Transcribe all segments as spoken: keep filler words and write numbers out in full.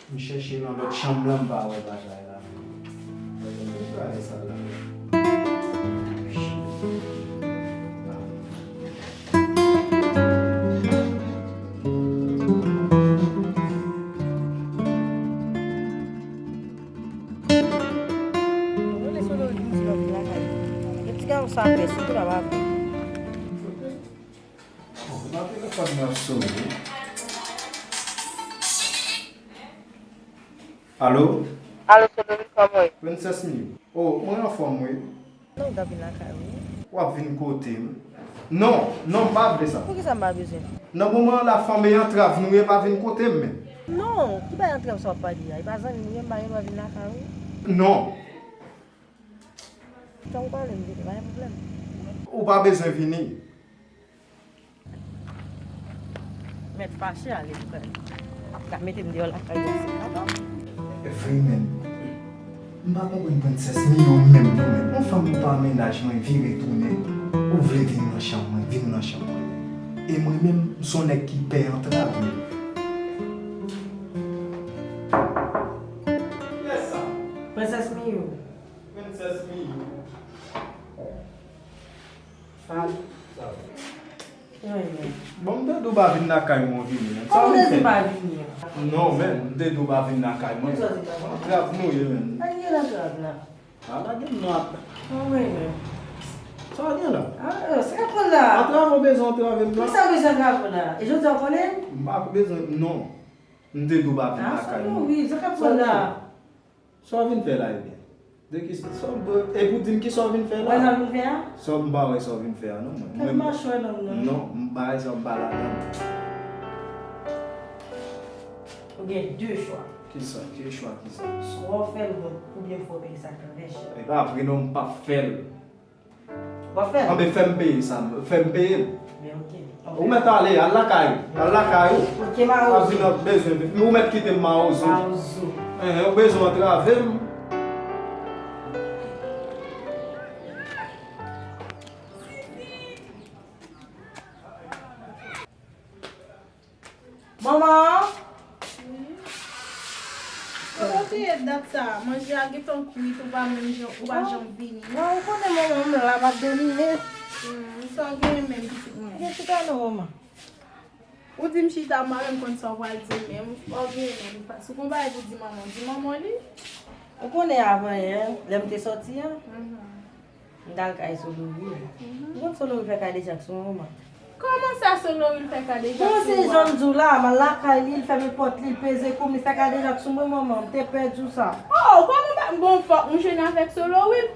M chèche nan lòt chanm lan, m pa wè bagay la. Mwen menm, ki bagay sa la? Rele solo ritm ti lòt lakay. Gen ti gason sa fè, sitou la pa vle. Bon, nan telefòn nan ap sonnen. Alo? Alo, Solomil, kòman w ye? Princess Miou. Oh, mwen anfòm, wi. Non, w ta vin lakay ou. W ap vin kote m? Non, non, m pa vle sa. Poukisa m pa bezwen? Nan moman an la, fanmi antrav nou ye, pa vin kote m menm. Non, ki bay antrav sa w ap pale a? E pa zanmi nou ye, m pa gen dwa vin lakay ou? Non. Tan ou pale, m vini, pa gen pwoblèm. Ou pa bezwen vini. Mèt fache ale frè. Ap ka mete m deyò lakay ou se kapab. Freeman, m pa konprann Princess Miou menm non, men yon fanm ou pa mennaj mwen vire tounen, ou vle vin nan chanm mwen, vin nan chanm mwen. E mwen menm, m se yon nèg ki pè antrav menm. Kiyès sa? Princess Miou. Princess Miou. Sa, sa. Wi, men. Bon, m te di w pa vin lakay mwen vini, men. Kòman w te di m pa vini an? Non, men, m te di w pa vin lakay mwen. Antrav nou ye, men. Anyen antrav la? A, lage m nan ap. Wi, men. Sa w gen la? A, sa k ap pran la? Antrave w bezwen antrave m la? Poukisa w bezwen antrave w la? E jodi a w konnen? M pa bezwen, non. M te di w pa vin lakay mwen. A, sa w gen, wi, sa k ap pran la? Sa w vin fè la, ebyen? De ki sa, e pou di m ki sa w vin fè la? Wè sa w vin fè a? Sa m pa wè sa w vin fè a, non, mwen. Kèt machwè nonm nan. Non, m pa wè sa m pa ladan. Ou gen de chwa. Ki sa? Ki chwa ki sa? Swa w fè l bon, oubyen fò w peye sa k nan nèch. E pa vre non, m p ap fè l. W ap fè l? Anben, fè m peye sa, fè m peye l. Men oke. Ou mèt ale, al lakay ou. Al lakay ou. Oke, mawozo. Pa vin nan bezwen. Ou mèt kite m mawozo. Mawozo. Enhen, ou bezwen antrave m. Manman! Wi. Kote w te ye dat sa a? Manje a gentan kwit, ou pa menm jan, ou pa janm vini. Bon, ou konnen manman m la, m ap domine. Hmm, sa w genyen menm, pitit mwen? Gen chita non, manman. Ou di m chita, m pa menm konn sa w pral di m, men fò w genyen menm. Si w gon bagay pou di manman w, di manman w li. Ou konnen avan yè, lè m te sòti a, mhm. M t al kay Soloril. Mhm. Ou konn Soloril fè kadejak sou mwen, manman? Kòman sa Soloril fè kadejak sou ou a? Bon, se jan m di w la, m al lakay li, l fèmen pòt li, l peze kou m, li fè kadejak sou mwen, manman, m te pè di w sa. Oh, kòman ba-, bon, fòk m jwenn avèk Soloril.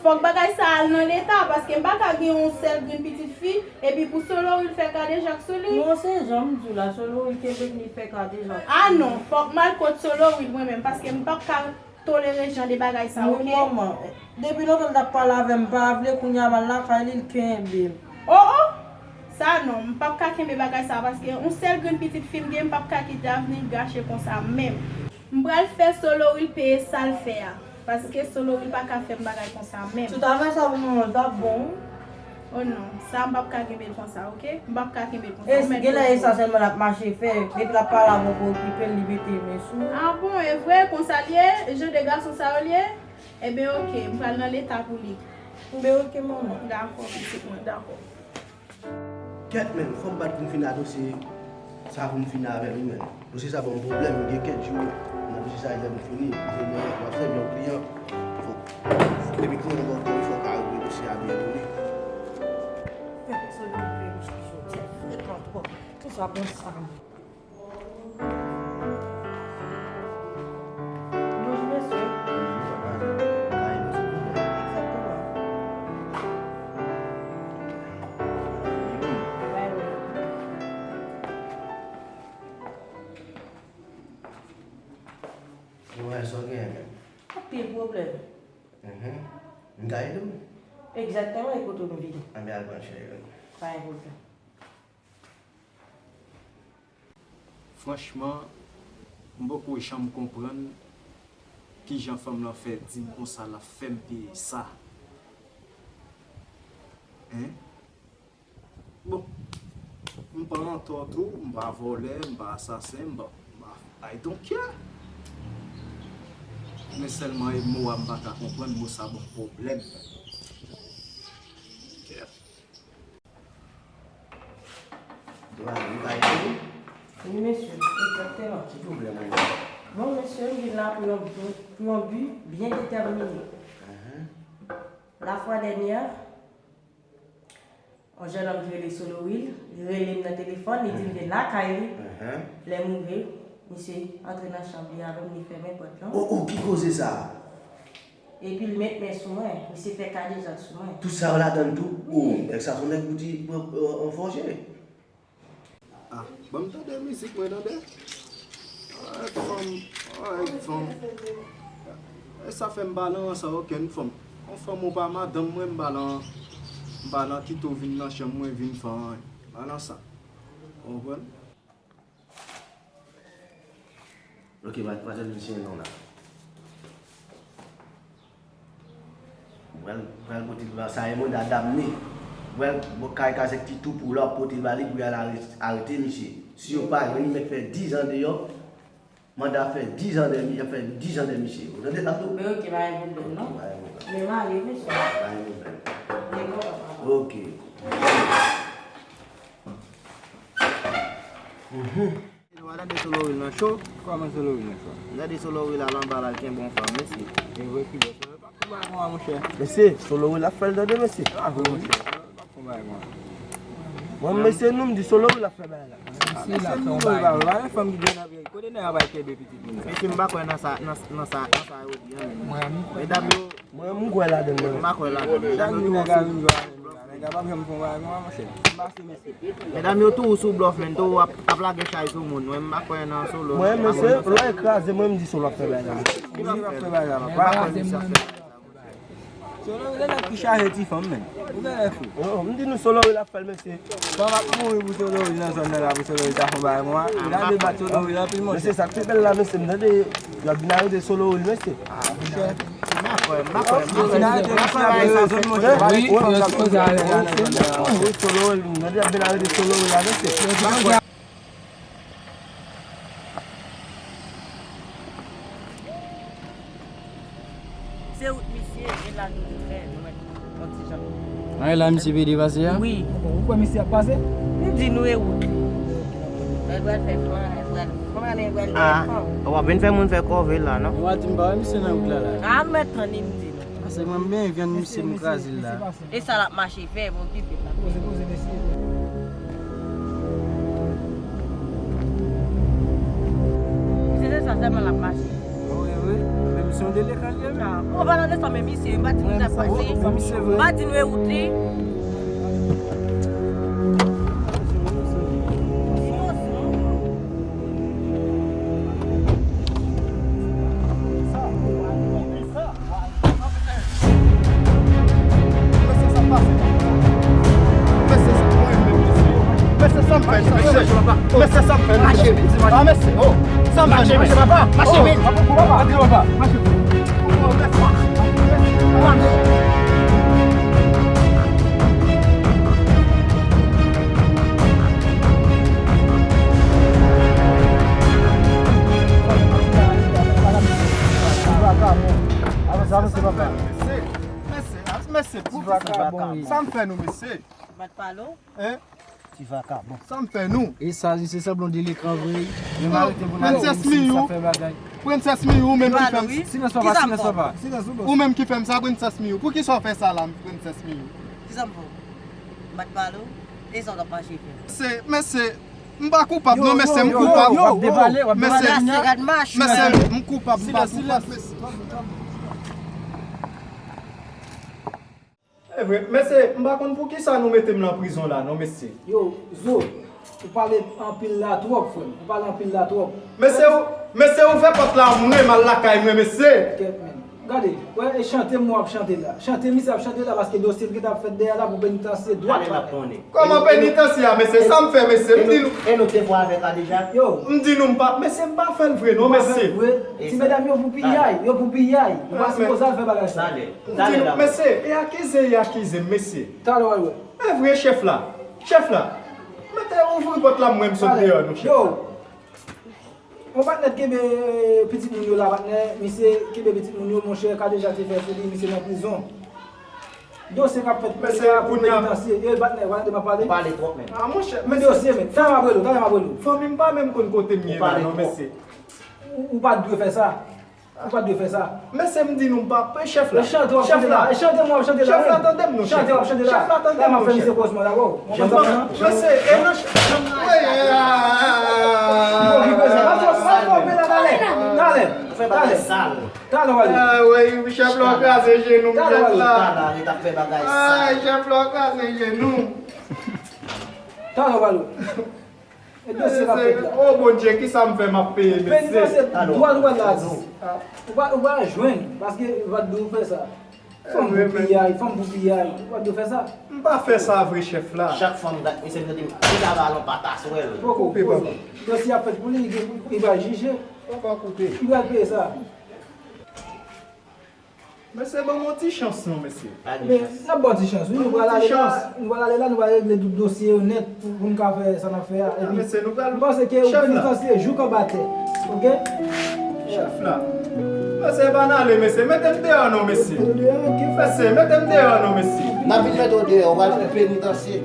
Fòk bagay sa al nan leta, paske m pa ka gen yon sèl grenn pitit fi, epi pou Soloril fè kadejak sou li. Non, se jan m di w la, Soloril kenbe l, li fè kadejak sou li. Ah non, fòk m al kot Soloril mwen menm, paske m p ap ka tolere jan de bagay sa, oke? Wi, manman. Depi lontan l t ap pale avè m, m pa vle, kounye a m al lakay li, l kenbe m. Oh, oh! Sa non, m p ap ka kenbe bagay sa, paske yon sèl grenn pitit fi m gen, m p ap ka kite avni l gache konsa menm. M pral fè Soloril peye sa l fè a, paske Soloril pa ka fè m bagay konsa menm. Si w ta fè sa pou manman w, l t ap bon, wi. Oh non, sa m p ap ka kenbe l konsa, oke? M p ap ka kenbe l konsa. Ou mèt genlè e sa sèlman l ap mache fè. Depi l ap pale avè w, pou okipe l, li mete men sou ou. Ah bon, e vre? Konsa l ye? E jan de gason sa yo l ye? Ebyen, oke, m pral nan leta pou li. Ebyen, oke, manman. Dakò, pitit mwen, dakò. Kèt, menn, fò m bat pou m fin a dosye sa pou m fini avè l, wi, menn. Dosye sa ban m pwoblèm, gen kèk jou nan dosye sa, lè m fini, m fè m ap sèvi yon kliyan. Fòk, depi kliyan an bò kò, fòk a regle dosye a byen pou li. Fè pèsòn nan vle bouch li soti, frèt la twòp. Tout sa pran sa. Bonjou, mesye. Bonjou, papa. Kay nou, silvouplè. Egzakteman. Bay mwen. Ou wè sa w genyen menm? Anpil pwoblèm. Mhm. M ka ede w? Egzakteman, e kote w vini? Anben al pran cheri w. Pa gen pwoblèm. Franchman, m poko janm konprann kijan fanm lan fè di m konsa l ap fè m peye sa. Hein? Bon, m pa antò tou, m pa vòlè, m pa asasen, m pa, m pa, I don't care. Men sèlman e mo a m pa ka konprann, mo sa ban m pwoblèm. Wi, mesye, egzakteman. Bon, mesye, m vin la pou yon, pou yon bi byen detèmine. Lafwa dènyè, yon jennonm ki rele Solowil, li rele m nan telefòn, li di m vin lakay li. Lè m rive, misye antre nan chanm li avè m, li fèmen pòt lan. O, o, ki koze sa? Epi l met men sou mwen, misye fè kadejak sou mwen. Tout sa yo ladan l tou? O, nèg sa se yon nèg pou di, pou, pou, anfòje. Ah, ban m tande mizik mwen tande. Ay, fanm, ay, fanm. E sa fè m pa nan sa okenn fanm. Yon fanm ou pa madanm mwen, m pa nan, m pa nan kite w vin nan chanm mwen vin fè anyen. M pa nan sa. Ou konprann? Ok, pa, pa tande misye non la. Ou pral, pral pote l ba sa e manda damne. Ou pral kay kazèk ti tou pou la pote l ba li pou y al arete misye. Si yo pa jwenn li, mèt fè dizan deyò. Manda fè dizan dèyè misye, y ap fè dizan dèyè misye. Ou tande sa tou? Men ok, pa gen pwoblèm non. Men m ale mesye. Pa gen pwoblèm. Degò papa. Ok. Mhm. Nou a tande Solowil nan cho. Kòman Solowil nan cho? Nou tande Solowil al anba la, l kenbe yon fanm, mesye. E vre, ki bò Solowil pa fè bagay konsa, monchè. Mesye, Solowil ap fè l tande, mesye. Pa vre, monchè. Pa fè bagay konsa. Mwen, mesye, nou m di Solowil ap fè bagay la. Mesye, la fè yon bagay. Pa gen fanm ki gen nan peyi. Kote nèg ap al kenbe pitit moun sa? Mesye, m pa kwè nan sa, nan, nan sa, nan sa yo di an menm. Medam yo, Mwen menm m kwè ladan l mwen. M pa kwè ladan l. Chak jou ki nèg sa vin jwe avè m la, nèg la p ap janm fè yon bagay konsa, monchè. M pase, mesye. Medam yo toujou sou blòf, men toujou ap, ap lage chay sou moun. Mwen, m pa kwè nan Solo. Mwen, mesye, lè w kraze, mwen, m di Solo ap fè bagay la. Solo ap fè bagay la, papa. M pa kwè misye ap fè bagay la, monchè. Solo, se nèg ki chaje ti fanm, men. Ou genlè fou. Yo, m di nou Solo wi l ap fè l, mesye. Fanm ap mouri pou Solo wi nan zòn nan la, pou Solo wi ta fè yon bagay konsa. Li ta debat Solo wi anpil, monchè. Mesye, sa k pi bèl la, mesye, m tande y ap vin arete Solo wi, mesye. Ah, monchè. M pa kwè, m pa kwè, m pa kwè. Wi, yo sipoze arete l. Wi, Solo, m tande y ap vin arete Solo la, mesye. Se wout misye, e la nou fè, nou wè yon ti jan. A, e la misye pede pase a? Wi. Ou kwè misye ap pase? M di nou e wout li. Lè l pral fè flan, lè l pral flan, lè l pral fè flan. A, w ap vin fè moun fè kòve la, non? Ou pa di m pa wè misye nan wout la, la. A, m mèt tann li, m di nou. Paske mwen, m benyen vyann misye, m kraze l la. E sa l ap mache fè, m okipe l la. Poze, poze, mesye. Misye, se sa sèlman l ap mache. Wi, wi. Men misye yon delekan li ye, men. Ou pa nan leson, men misye, m pa di nou n ap pase. Men misye vre. M pa di nou e wout li. Mesye, sa m fè nou, mesye. Mesye, sa m fè nou, mesye. Mesye, sa m fè nou, mesye. A, mesye, oh. Sa m fè nou, mesye, papa. Mache, men. Oh, papa, papa. Papa, mache. Oh, mesye. Mache. Mesye, mesye, mesye, pou ki sa? Sa m fè nou, mesye? M pa t pale w? Hein? Ti vakabon. Sa m fè nou? E sa, se sanblan de lekran vre. Menm arete pou n ale, sa fè bagay. Princess Miyou, ou menm ki fè m. Silans papa, silans papa. Ou menm ki fè m sa, Princess Miyou. Poukisa w fè sa la, Princess Miyou? Kisa m fè w? M pa t pale w? E sa w t ap mache fè? Mesye, mesye, m pa koupab non, mesye, m koupab. Mesye, mesye, m koupab, m pa koupab, mesye. E vre, mesye, m pa konn poukisa nou mete m nan prizon la non, mesye. Yo, Zo, ou pale anpil la twòp, frè m. Ou pale anpil la twòp. Mesye, ou, mesye, ouvè pòt la, mwen, m al lakay mwen, mesye. Kèt, men. Gade, wè, e chante m w ap chante la. Chante misye ap chante la, paske dosye l gentan ap fèt dèyè la pou penitansye dwat. Kòman penitansye a, mesye? Sa m fè, mesye? M di nou. E nou te vwa avèk Kadejak? Yo. M di nou m pa, mesye, m pa fè l vre non, mesye. Ti medam yo pou piyay, yo pou piyay. Ou pa sipoze al fè bagay sa. M di nou, mesye, e akize, e akize m, mesye. Talè w al wè. E vre, chèf la. Chèf la. Mete ouvri pòt la, mwen, m sot deyò, non, chèf la. Yo. Yon patnè t kenbe pitit moun yo la, patnè, misye kenbe pitit moun yo, monchè, Kadeja te fè sou li, misye nan prizon. Dosye k ap fèt pou li la, pou penitansye. E patnè, wala de m ap pale. Ou pale twòp, men. Ah, monchè, men dosye, men. Talè m ap rele w, talè m ap rele w. Fanmi m pa menm konn kote m ye la, non, mesye. Ou, ou pa t dwe fè sa. Ou pa t dwe fè sa. Mesye, m di nou, m pa pe chèf la. E chante w ap chante la. E chante m w ap chante la. Chèf la, tande m non. Chante w ap chante la. Chèf la, tande m non, chèf. Mesye, e nan ch- Yo, ki bezwen. Talè, talè, talè. Talè, w ale. Ah, wi, chèf la, w kraze jenou m, chèf la. Ay, chèf la, w kraze jenou m. Talè, w ale. E dosye k ap fèt la. Oh, Bondye, kisa m fè m ap peye, mesye? Penitansye, dwa, dwa la di. Ou pa, ou pa jwenn, paske yo pa t dwe w fè sa. Fanm pou piyay, fanm pou piyay, ou pa t dwe fè sa. M pa fè sa vre, chèf la. Chak fanm dat, mesye, m tande m, li ta ba l yon pataswèl. Poko, poko. Dosye ap fèt pou li, li pral jije. Papa koupe. Li pral peye sa. Mesye, ban m yon ti chans non, mesye. Men, n ap ba w ti chans, wi. Nou pral ale la, nou pral ale la, nou pral regle tout dosye yo nèt pou, pou n ka fè sa n ap fè a. Epi, mesye, nou pral, m panse ke ou penitansye jouk anba tè. Oke? Chèf la. Mesye, pa n ale, mesye. Mete m deyò non, mesye. Mesye, mete m deyò non, mesye. N ap vin mete w deyò, ou pral fè penitansye.